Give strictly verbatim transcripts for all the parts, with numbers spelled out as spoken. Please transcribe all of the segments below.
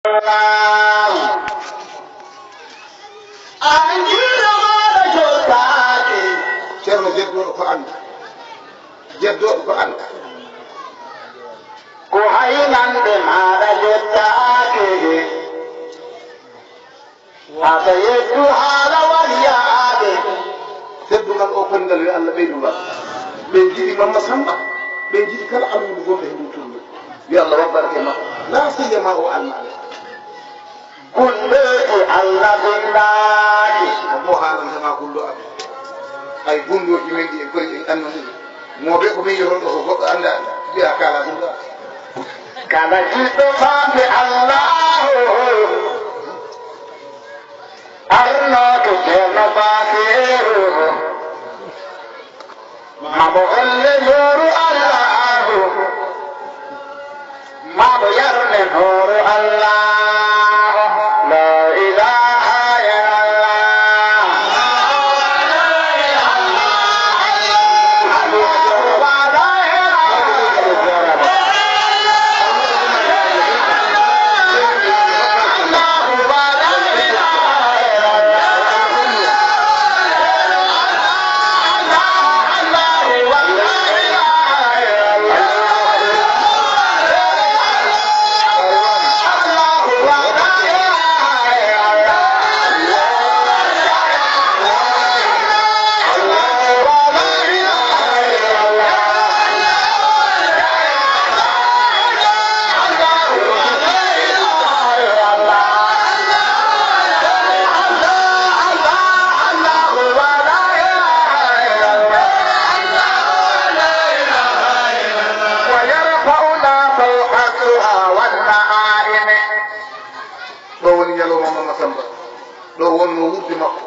Allahu. An jiiɗo maaɗa jottaaki. Ceerno, jeddooɗo ko annda. Jeddooɗo ko annda. Ko haynande maaɗa jottaaki. Haa ɓe yeddu haala waliyaaɓe. Teddungal o, koyngal, yo Allah ɓeydu ngal. Ɓe njiɗi Mamma Samba, ɓe njiɗi kala almuudo gonɗo he ndu tullu. Yo Allah waɗ barke makko. La siyama o almaaɓe. Gulleeji Allah bindaaki. Ko mo haalanta ma gulɗo am. Ay gulleeji men ɗi en kori en anndude. Mo ɓe ko min yoron ɗo ko goɗɗo anndaani. Mbiya kala gulɗo am. Kala jiɗɗo faamde Allahu. Arnooɗo Ceerno Basiiru, ma mo holle nooru Allaahu, ma mo yarne nooru Allaahu. Laa ilaaha illallah. Ɗo woni ñalawma Mama Samba. Ɗo wonno wuurde makko.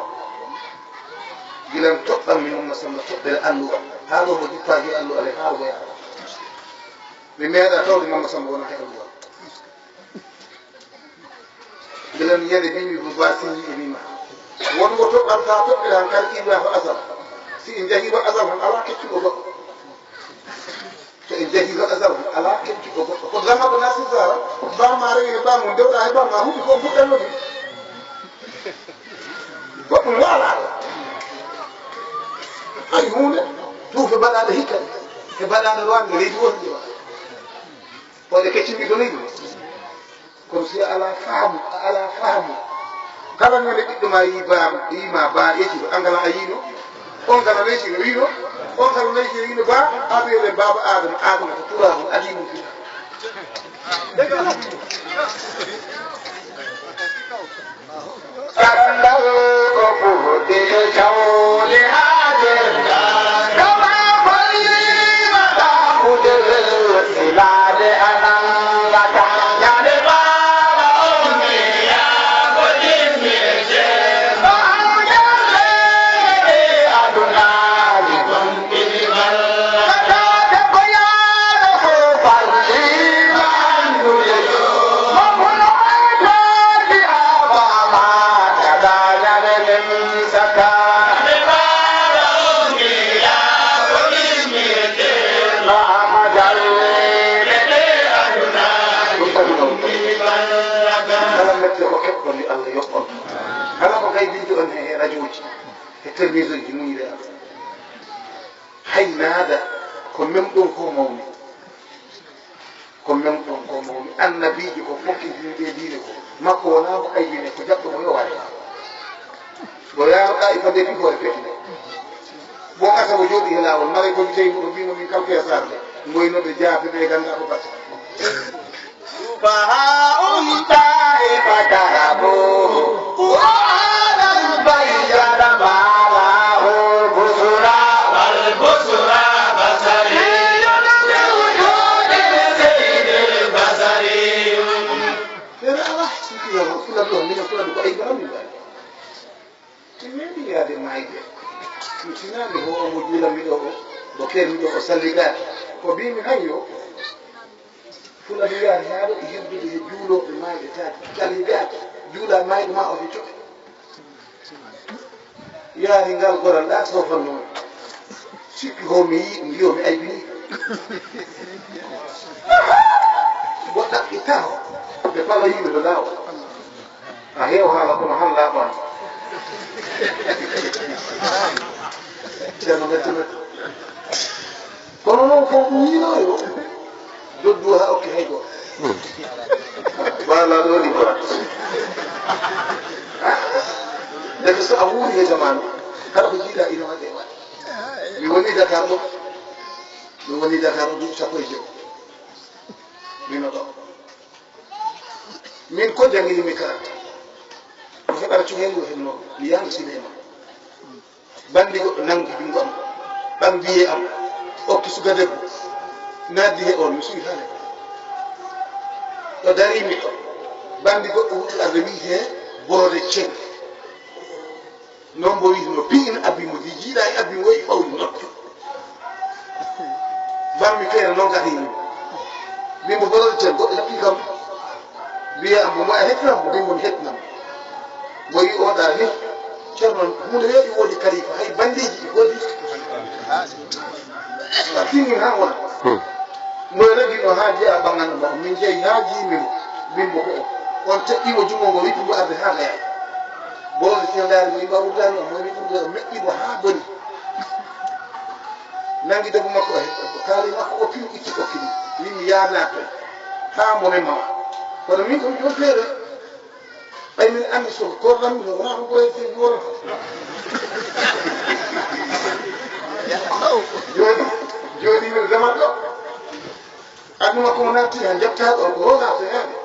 Gilan toɗɗan mi Mama Samba toɗɗere alluwa. Haa ɗo mo jippaaki alluwa le haa woya. Mi meeɗa tawde Mama Samba wonata alluwa. Gilan ñande mbimi mo ba sinji e mima. Won mo toɗɗanta toɗɗere han kala iwa ko asal. Si en jahi ɗo asal han alaa keccuɗo goɗɗo. To en jahi ɗo asal han alaa keccuɗo goɗɗo. Ko dama ko Nasir Sara, ba ma rewi he ba mum, dewɗa he ba ma huɗi ko fuɗɗan no. Goɗɗum waala. Ay huunde, tuufe baɗaaɗo hikka, he baɗaaɗo Rwanda, leydi wonde wa. Oɗe keccumi ko leydi. Kono si a alaa faamu, a alaa faamu. Kala ñande ɓiɗɗo ma yii baam, yii ma ba yecci ko, an kala a yiino? On kala leydi no wiino? On kala leydi no wiino ba, a wiyoɗen baaba Adama, Adama ko turaaɗum adii mum fina. Gandal ko ɓurɗi e jawle haa denndaangal. Kama holliima ɗaɓɓude welsilaade a nanngataa. Ñande baaba on wiyaa ko timmi e ceerno am jalleeɗe ɗe adunaaji. Kataake ko yaade ko farliima anndude. Mo kono ay taaki haa faama kada ñande nen saka. No ama jalleeɗe ɗe aduna. Ɗum aduna on. Kala mette ko keɓɗon yo Allah yoɓ on. Kala ko kaydinto on he, he rajooji, he télévision ji, muñire Allah. Hay naada ko memɗon ko mawni. Ko memɗon ko mawni. Annabiijo ko fokkitini ɓe diine ko. Makko wonaa mo aybine, ko jaɓɗo mo yo waɗe. Ɗo yaano ɗaa e fadde fii hoore feƴƴude. Bon asabo jooɗi he laawol, malaykooji tawi mo ɗo mbiimo min kalkoya sarde. Ngoynoɓe jaafe ɓe gannda ko batte. سفهاء طائفة هربوا وعلى البيان ما راه البصرى والبصرى بصري بوجود سيد البصري. Fere ala, siki yaro, fula do, mina fula do, ay bara mi ba. Mi meeɗi yaade maayde. Mi tinaani ho omo juula mi ɗo o, mo keer mi ɗo o salligaaki. Ko mbiimi hayyo, fula mi yaari haa ɗo e hirdude he juulooɓe maayɓe taati. Salligaaki, juula maayɗo ma o he coɓe. Yaari ngal goral ɗa sofanno. Sikki ho mi yii ɗum, yo mi aybini. Mbo ɗaɓɓi taho. Fala yimɓe ɗo laawol. A heew haala kono han laaɓaani. Ceerno Mettume. Kono noon fof ɗum yiinooyo. Doddu haa okki hay gooto. Baalaaɗo waɗi ko. Ndeke so a wuuri he jamaanu, kala ko jiiɗaa ina waɗe waɗe. Mi woni Dakar ɗo. Mi woni Dakar ɗo duuɓi sappo e jowi. Mino ɗo. Min ko jangini mi karanta. Ko heɓata cuhayru hen noon. Mi yaha cinéma. Bandi goɗɗo nangi junngo am. Ɓam biye am. Okki suka debbo. Naddi he on. Mi suwi hale. Ɗo dari mi ɗo. Bandi goɗɗo wuɗɗi arde wi he borode ceng. Noon mbo wiyno piin abbi mo, ndi jiiɗa e abbi mo, wayi ɓawli noppi. Bammi feere noon gati yimɓe. Min mbo borode ten, goɗɗo jaɓi kam. Mbiya mbo, mo a hettinam mo, min mbo mi hettinam. Mbo wi oɗa ni, ceerno, huunde weeɗi woodi kalifa, hay bandeeji ɗi woodi. A tinni haa wona. Hmm. Mo e raggi ɗo haa jeya ɓanngano mo. Min jeyi haa jiimi mo. Min mbo ko o. On teɗɗi mo junngo ngo, wippi mo arde haa gaya. Boole si ndaari mo, yimɓe wurdani o, mo wippi mo, meɗɗi mo haa boni. Nangi debbo makko o, kaali makko o, piw itti okki ɗum. Min mi yaarna toon. Haa mo mema. Kono min ko mi ɗon feere. Ɓay min anndi so ko korɗam mi wona ko koye te mi wona. Jooni, jooni min zaman ɗo. Aduna ko mo natti han jaɓta ɗo ko roga to yaade.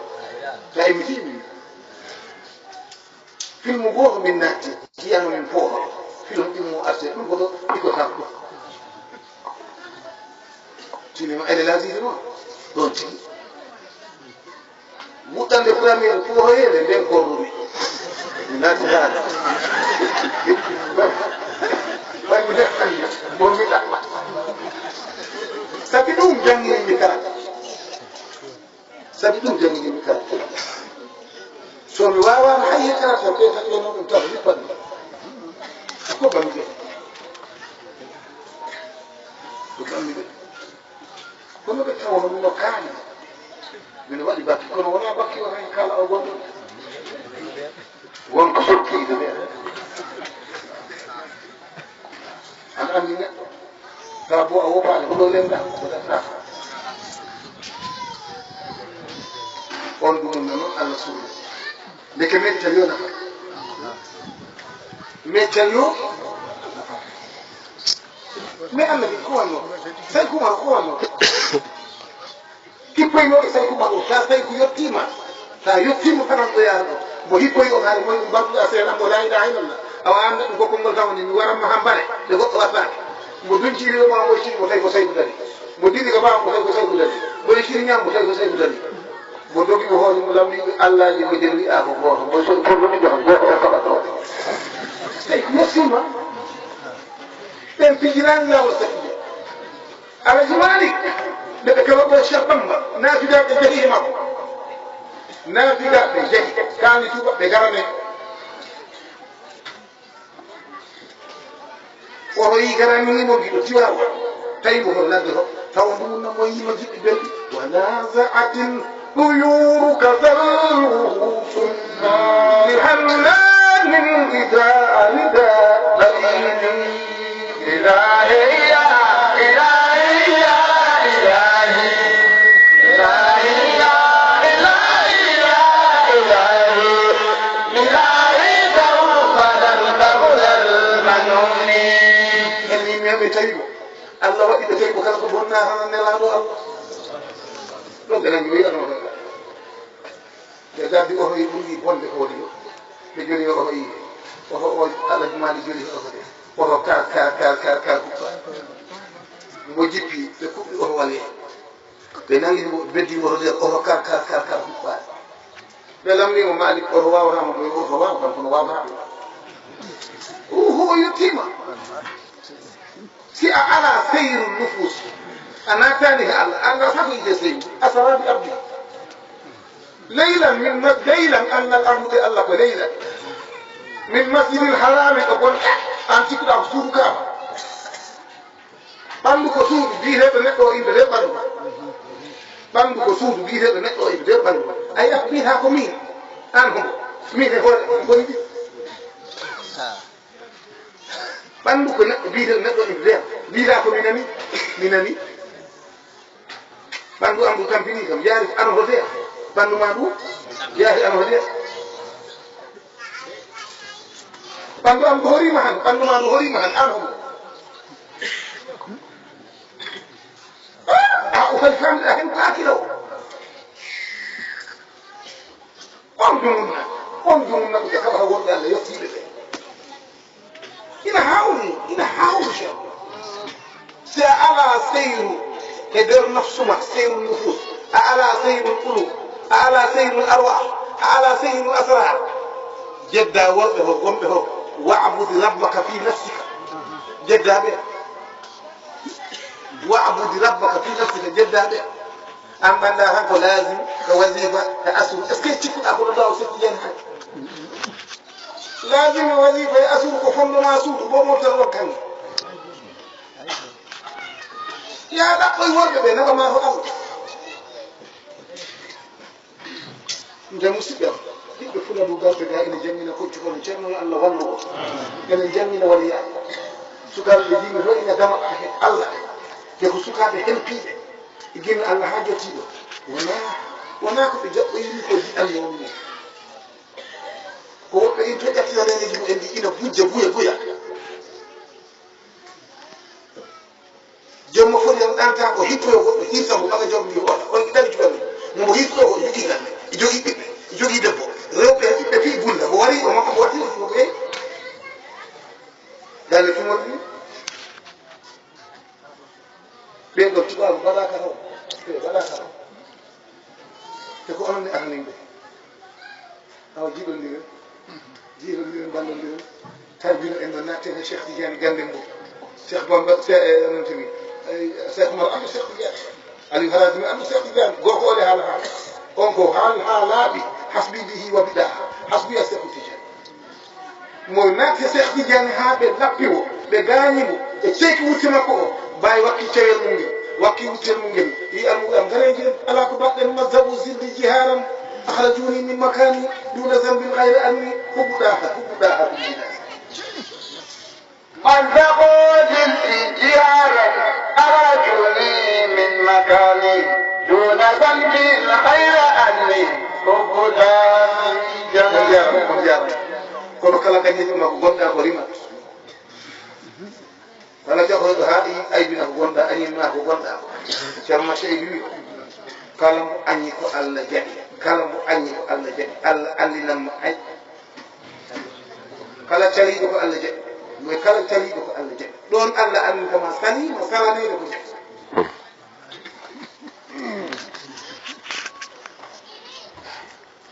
Tawi mi tiimi. Film gooto min natti, tiyano min pooto. Film ɗimmo arte ɗum ko ɗo iko tan ɗo. Cinéma elle est là, non? Ɗon tigi. Wuɗɗande premier pootoyeede nden korrumi. Mi naati haala. Ɓay mi neftan mo mi ɗaɓɓa. Sabi ɗum jannginimi kala. Sabi ɗum jannginimi kala. So mi waawaano hay e kala tan, ɓe tan yonoo ɗum tawa mi panmi. Ko bammi ɓe. Ko bammi ɓe. Kono ɓe tawono mino kaani. Mino waɗi bakki, kono wonaa bakki o tan kala o gonɗo. Won ko sokkiiɓe ɓe. An anndi neɗɗo. Tawa bo a wopaani, ko ɗo lenda, ko ɗo nafa. On ɗum noon, Allah suuɗi. Ndeke mettali yo nafa. Mettali yo nafa. Mais Annabi ko wanno? Sayku Umar ko wanno? Hippoynooɗo Sayku Umar o, ta Sayku yettiima, ta yettiima fanan ɗo yaara ɗo. Mo hippoyi on hari moy ɗum mbarduɗa seeɗa, mo la ilaha illallah. Awa annda ɗum ko konngol tan woni, mi waran mo hambare, nde goɗɗo wasaaki. Mo dunciri o ma, mo ciri mo tawi ko Sayku dari. Mo diri ko ɓaawo, mo tawi ko Sayku dari. Mo e ciri ñaam, mo tawi ko Sayku dari. Mo dogi mo hoore, mo lamri ɓe Allaaji ko jeli wi'a ko gooto. Mo so ko ɗum ɗo gooto o saɓa ɗo. Sayku yettiima. Ɓen pijirani laawol Sayku. Alaji Malik, nde ɓe keɓa ɓo Cheikh Bamba, naafigaaɓe jehi e makko. Naafigaaɓe jehi, kaani tuuba ɓe garane. Oto yi garani ni mo giɗo tiwawa, tawi mo hono ladde ho, tawa ndumunna mo yima jiɗɗi belɗi. Wa naza'atil tuyuru kazalluhu sunna. Li hannanin ida arida bayni. إلهي يا إلهي يا إلهي. إلهي يا إلهي يا إلهي. إلهي توبة قبل المنون. En yimɓe ɓe tawi ko Allah waɗi ɓe tawi ko kala ko bonna hana nelaaɗo Allah. Ɗum ɓe nangi wiyatno ko. Ɓe gaddi oto yi ɓurɗi bonde ko woni ɗo. Ɓe joni oto yi. Oto o Alaji Mali joni he oto de. Oto kar, kar, kar, kar, kar huɓɓa. Mo jippi, ɓe kuɓɓi oto wale. Ɓe nangi mo, beddi mo oto nder oto kar, kar, kar, kar huɓɓa. Ɓe lamni mo Malik, oto wawata mo ɗo, oto wawa kam, kono wawata ɗo. Oho, o yettima. Si a ala seyru nufus, a naatani he Allah, Allah sabu ide seyru, asara bi abdi. Leylan min ma-, leylan annal ardude Allah ko leylan. Min masjidil harami ɗo gonɗa, an cikkuɗa ko suudu Kaaba. Ɓanndu ko suudu, biyeteeɗo neɗɗo o innde nde ɓanndu. Ɓanndu ko suudu biyeteeɗo neɗɗo o, iwde ɓanndu. A yiya ko mbiyata ko miin, aan homo? Miin e hoore am, boni ɗi. Ɓanndu ko neɗɗo biyeteeɗo neɗɗo o, iwde mbiyata ko mi nani, mi nani. Ɓanndu am ndu tampini kam, yaari ko ano hodeya. Ɓanndu ma ndu yaari ano hodeya. Ɓanndu am ndu horiima han, ɓanndu ma ndu horiima han, aan homo? A o kadi famɗa heen ko hakkilo. On dumunna, on dumunna ko ɓe kaɓata worɓe Allah yottiiɓe ɓe. Ina haawri, ina haawri, Cheikh. Si a alaa seyru e nder nafsu ma, seyru nufus, a alaa seyru qulub, a alaa seyru arwah, a alaa seyru asrar, jedda worɓe ho, wonɓe ho. Wa'bud rabbaka fi nafsika. Jedda ɓe. Wa'bud rabbaka fi nafsika, jedda ɓe. An ɓannda tan ko laazim, ko wazifa, ko asru. Est-ce que cikkuɗa ko ɗo ɗaw setti jan han? Laazim e wazifa e asru ko fondement suudu, ko moftal wakkani. Ya ɗaɓɓoy worɓe ɓe, naɓa ma ko Allah. Nde musidɓe am, ɓiɓɓe Fuladu Garɓe ga ene janngina koccu kono Ceerno yo Allah wallu o. Ene janngina waliya. Sukaaɓe ɓe jimi ɗo ina dama e Allah. Te ko sukaaɓe hempiiɓe. E gimi Allah haa jottiiɗo. Wonaa, wonaa ko ɓe jaɓɓoyiri ko jiɗanno on ni. Ko woɓɓe in to ƴattira neneji mumen ɗi ina bujja buya buya. Joom mo foti en ɗanta ko hittoyo goɗɗo, hirsa mo, ɓaga joom mi hoota. On ɗaɓi cukalel mo, mo hirsuɗo ko jogii galle, e jogii ɓiɓɓe, e jogii debbo, rewɓe e ɓiɓɓe fii bulla. Ko wari o makko, mo watti o suka ko yehi. Galle tumol ni. Ɓen ɗo tubaabu mbaɗaka taw. Ɓe mbaɗaka taw. Te ko onon ne araniɓe. Awa jiɗondiren, jiɗondiren, ballondiren. Tarbino en no natten e Cheikh Tidiane Gandembo. Cheikh Bamba, Cheikh, eh, onon tigi. Eh, Cheikh Oumar Anne Cheikh Tidiane. Aliou Harazimi Anne Cheikh Tidiane. Gorko ole haala haala. On ko haal haalaaɓe. Hasbi bihi wa bidaha. Hasbi ya Cheikh Tidiane. Mo naati Cheikh Tidiane haa ɓe lappi mo, ɓe gaañi mo, e ceeki wutte makko o, Baay wakki cewel mum ngel, wakki wutte mum ngel, wi almuɓe am, gareeji en, alaa ko mbaɗɗen, mazzabu zilli jihaaran, akhrajuni min makani, duna zambin ghayra anni, hubbu ɗaha, hubbu ɗaha, hubbu ɗaha. مزقوا ضدي جهارا، أخرجوني من مكاني دون ذنب غير أني عبدا. On jaaraama, on jaaraama. Kono kala gañiiɗo ma ko gonɗa ko rimat. Kala jahoyɗo haa i aybina ko gonɗa, añinma ko gonɗa. Ceerno Seydi wi, kala mo añi ko Allah jaɓi, kala mo añi ko Allah jaɓi, Allah andinan mo añ. Kala caliiɗo ko Allah jaɓi. Moy kala caliiɗo ko Allah jaɓi. Ɗoon Allah anndi kama sani mo saraneede ko jaɓi.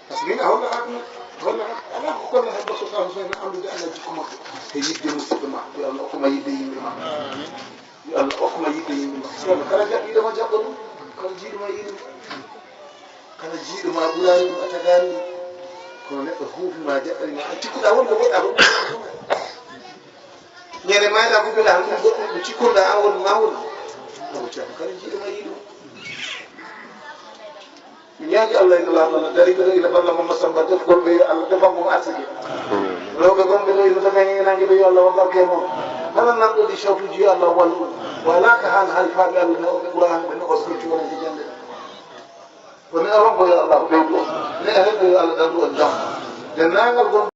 Par ce que min a holla haa ɗum, a holla haa, alaa ko kolla haa Basso Sall Hussein anndude Allah jikku makko. E yiɗde musidɗo ma, yo Allah okku ma yiɗde yimɓe ma. Yo Allah okku ma yiɗde yimɓe ma. Kono kala jaɓɓiiɗo ma jaɓɓo ɗum, kala jiiɗo ma yiɗo ɗum. Kala jiiɗo ma ɓuraani ɗum, a tagaani ɗum. Kono neɗɗo huufi ma, jaɓɓani ma, a cikkuɗaa wonde woɗɗaa ko ɗum. Ñande mayɗa ko mbiɗa ɗum goɗɗum, ɗum cikkurɗaa an wonde ma woni. Awa ceerno, kala jiiɗo ma yiɗo. Mi ñaagi Allah ina laaɗo no dari ɗo ina balla Mamma Samba defgol ɓe, yo Allah defan mo arsike. Rewɓe gonɓe ɗo ina daga heen enaange ɓe, yo Allah waɗ barke e mon. Kala nanɗo ɗi sawtuuji, yo Allah wallu ɗum. Wala ka haan halifaaɓe Allah ne, oɓe ɓura hannde no o sirti wonande jannde. Ko mi aron ko yo Allah ɓeydu on. Ne e heddo yo Allah ɗandu on jam. Denndaangal gon